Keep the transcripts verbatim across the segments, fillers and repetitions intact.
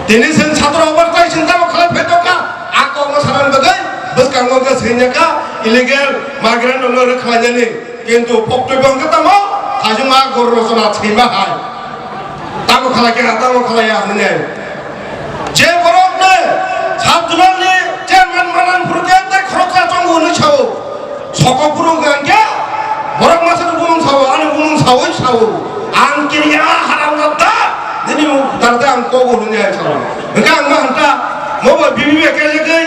Tini chwng satro obar tai chwng tamo khlai phai tongkha, a kokno sanani bagwi bwskango wngkha swinyakha illegal migrant rokno rwkhlainani, kintu poktwi bo wngkha tamo thajuma gor rosona thwima hai. Tamo khlai kha, tamo khlai ya hwnwi. Je borokno sub zonal ni chairman manan phuru khe tei khoroksa tongo hwnwi sao. Soko phuru hwnkha hwnkhe borok masa ni bumung sao, ani bumung saui sao. Ang kiriya haram jatta, nini darde ang kogo hwnwi ai sao. Hwnkhe ang ma hanta, mo bo B B B khe jagwi,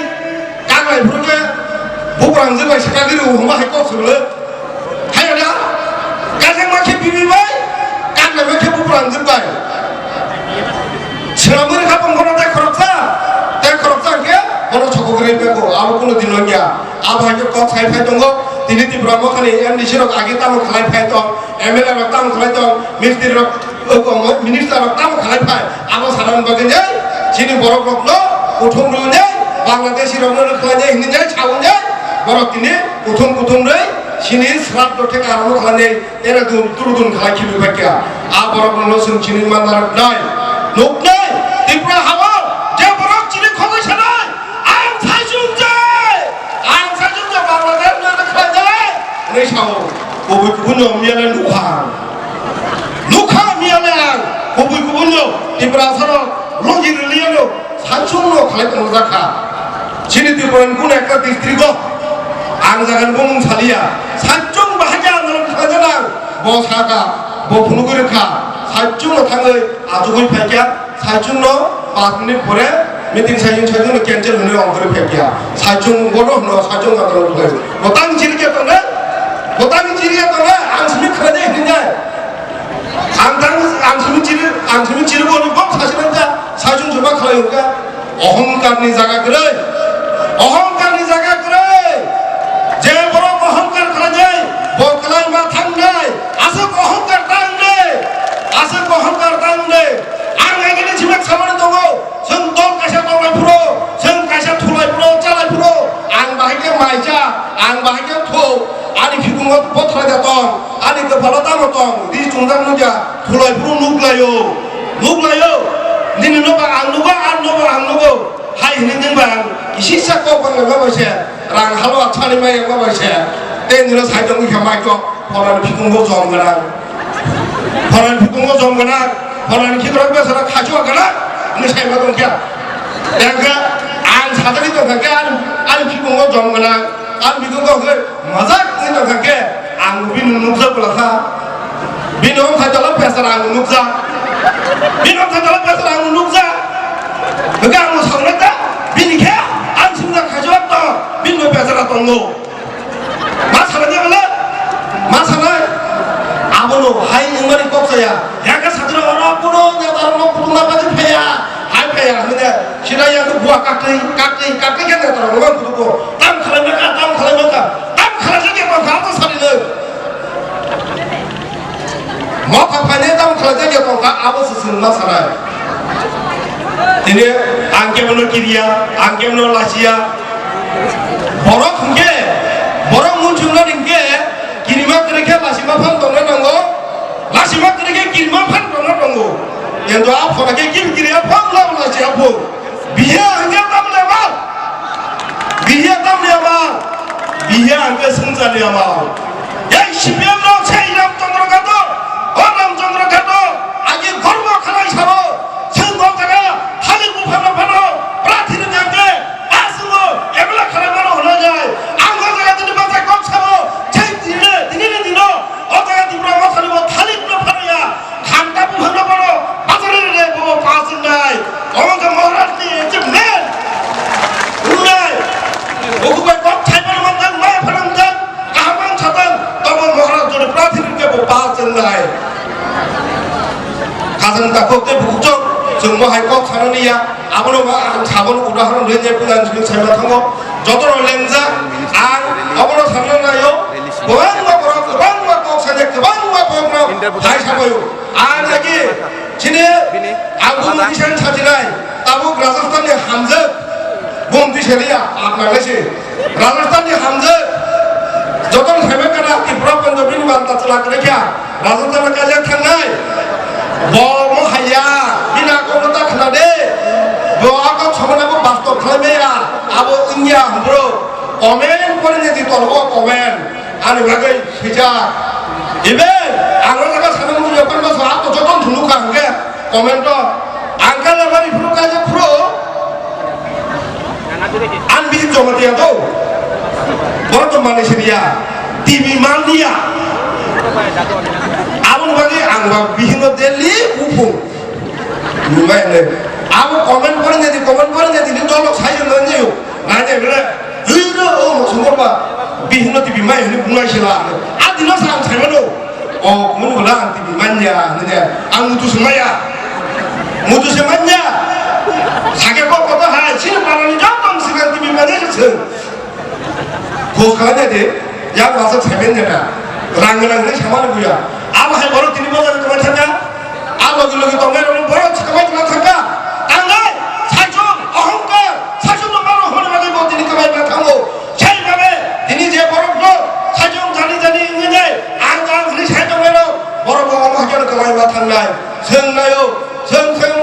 kaglai phuru khe, bubrang jagwi sakagiri huma hai kok sulu. Hai da, kajang ma khe B B B bai, kaglai ma khe bubrang jagwi. Swnamwi rwkha bongkhorno tei khoroksa, tei khoroksa hwnkhe bono sokogwi rwkha, abo kunu din wngya. Abo hai khe kok sai phai tongo, tini Tipra Mothani M D C rok age tamo khlai phai tong, M L A rok tamo khlai tong, mistri rok, o, o, minister rok tamo khlai phai, abo sanani bagwi nai, chini borok rokno kuthum rwnai, Bangladeshi rokno rwkhlainai hinwi nai saui nai, borok tini kuthum kuthum rwi chini sraddho theka rokno khlainai. Era dun, turu dun khlai khibi bai kya. A borok no sung chini mandar nai. Nuk nai, Tripura hao, je borok chini khogoi sanai, ang sai sung jai, ang sai sung jai, Bangladesh no khlai jai. Hwnwi sao, kubui kubui no miya le nukha. Nukha miya le ang, kubui kubui no, Tripura saro, logi riliya no. Saichung no khlai tongjakha. Chini Tripura ni kunu ekta district o ang jaga ni bumung saliya. Saichung bahai khe andolon khlai jana ang. Bo sakha, bo phunugwi rwkha. Saichung no thangwi achugwi phaikha. Saichung no panch minute pore meeting saichung saichung no cancel hwnwi ongkhorwi phaikha. Saichung bono hwno saichung andolon khlai. Bo tang chiri khe tongnai. Bo tang chiri khe tongnai. Ang simi khlai nai hwnwi nai. Ang tang, ang simi chiri, ang simi chiri bo ni bok sasi nang ja. Saichung sima khlai hwnkha. Ohongkar ni jaga kwrwi, ohongkar ni jaga kwrwi. Je borok ohongkar khlainai, bo kwlai ma thangnai, aswk ohongkar ta wngnai, aswk ohongkar ta wngnai. Ang agini simak samani tongo, chwng dol kaisa tonglai phuru, chwng kaisa thulai phuru, chalai phuru, ang bahai khe maija, ang bahai khe thuk, ani khikungo bothrai da tong, ani kwphalo tamo tong, di chwngjak nukya, thulai phuru nuklaio, nuklaio, nini no ba ang nugo, ang nugo, ang nugo. Hai hwnwi nwng ba ang kisisa kok bang ma bai se, rang halo athani mai ma bai se, tei nino sai tongwi kha mai kok, phorani phikungo jom gwnang, phorani phikungo jom gwnang, phorani khikrok besara khachua gwnang, hwnwi sai ma tong kha. Tei ang kha, ang satani tong kha khe ani, ani phikungo jom gwnang, ani phikungo khe majak wngwi tong kha khe, ang bini nukjak bwla kha. Bini wng kha jalo pesar ang nukjak. Bini wng kha jalo pesar ang nukjak. Hwnkhe ang mwsang nai ta. Bini khe ang singjak khaijak to. Bini no pesar tongo. Ma sana de bole. Ma sana. Abono hai wngmani kok saya. Yakha satro oro kuno neta rok no kutung na pati phaya. Hai phaya hwnwi de. Sida ya bua kakri kakri kakri khe neta rok no kutung ko. Tam khalai maka, tam khalai maka. Tam khalai jagya tongkha, abo sadi nw. Mokha phainai tamo khlaijak ya tongkha, abo se chwng ma sanai. Tini ang kebono kiriya, ang kebono lasiya. Borok hwnkhe, borok munsuknani hwnkhe kirima kwrwi khe lasima phan tongna nango, lasima kwrwi khe kirima phan tongna nango. Kintu a phone khe kiri kiriya phone labo lasiya phone. Biya hwnkhe tamni amal. Biya tamni amal. Biya hwnkhe swngjani amal. Ei C P M rok se Ram Chandra Ghato, o Ram Chandra Ghato, agi gorbo khalai sabo, chwng o jaga thalik buphang rok phano, prathi rwjak khe, a chwng o M L A khalai mano hwnwi jai. Ang o jaga tini bachai kok sabo, chai tini, tini ni dino, o jaga Tipra Mothani bo thalik no phano ya. Khanta buphang no bono bachari rwnai, bobo pass wngnai. Omo khe Maharaj ni achievement. Wngnai. Bukhuk bai kok thaiphano manthang, maya phano manthang, kaham ang satang, tobo Maharaj jodi prathi rwkhe bo pass wngnai. Khajang takhuk tei bukhuk chwng, chwng bo hai kok sanani ya. Abono ba ang sabon udahoron rwngya puila ang sini saima thango. Jotono lengjak ang obono sanna naio. Kwbangma borok, kwbangma kok sajak, kwbangma borokno hai sabaio. Ang agi chini ang bumung tisa sajinai, tabuk Rajasthan ni hamjak bumung tisa riya, apna kaisi. Rajasthan ni hamjak jotono saima kana Tripura Punjab ni manta chwla kwrwikha. Rajasthan kaisa thangnai. Bo mo haya, bini kokno ta khna de. Khlaimaya, abo wngya, bro. Comment porinani tolgo comment. Ani bagwi swijak. Even ang o jaga sana muchung ya, phan basa, ato joto thunuk kha hwnkhe comment o. Ang khe lebari phuru kaijak phuru. Ang bihik Jamatia do. Borok to Malaysia. T V manliya. Aboni bagwi ang ba bihikno daily uphung. Nungbai ne. Abo comment porinani, comment porinani, ni dolok sai jeng nani yo. Nani bele, hiro, o, mo sungkor ba, bihikno T V mai, hini bungai sila. A dino sa ang sai mano. O, kumun bela ang T V manya, nini, ang mutu semaya. Mutu semanya. Sake ko koto hai, sini parani jotong sila T V manya sing. Khos khlai de, yang masa seven jeta. Rang rang ni sama ni buya. Abo hai borok tini bojar tongma thangka. Abo logi logi tongnai rok borok tongma thangka. Tangai, saichung, ohongkar, saichung no mano hwnwi bagwi bo tini kwbai ma thango. Sai bagwi tini je borok rok saichung jani jani wngwi nai, ang ang hwnwi sai tongnai rok, borok bo omo hai kheno kwbai ma thangnai. Chwng naio, chwng chwng,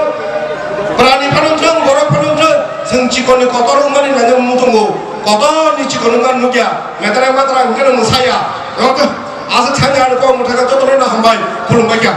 prani phano chwng, borok phano chwng, chwng chikonni kotor wngmani naino muchungo, kotorni chikon wngmani nukya, metra matra hwnkhe mwsaya. Aswk thangwi ano kok mwthangkha jotono hambai, khulumbai kha.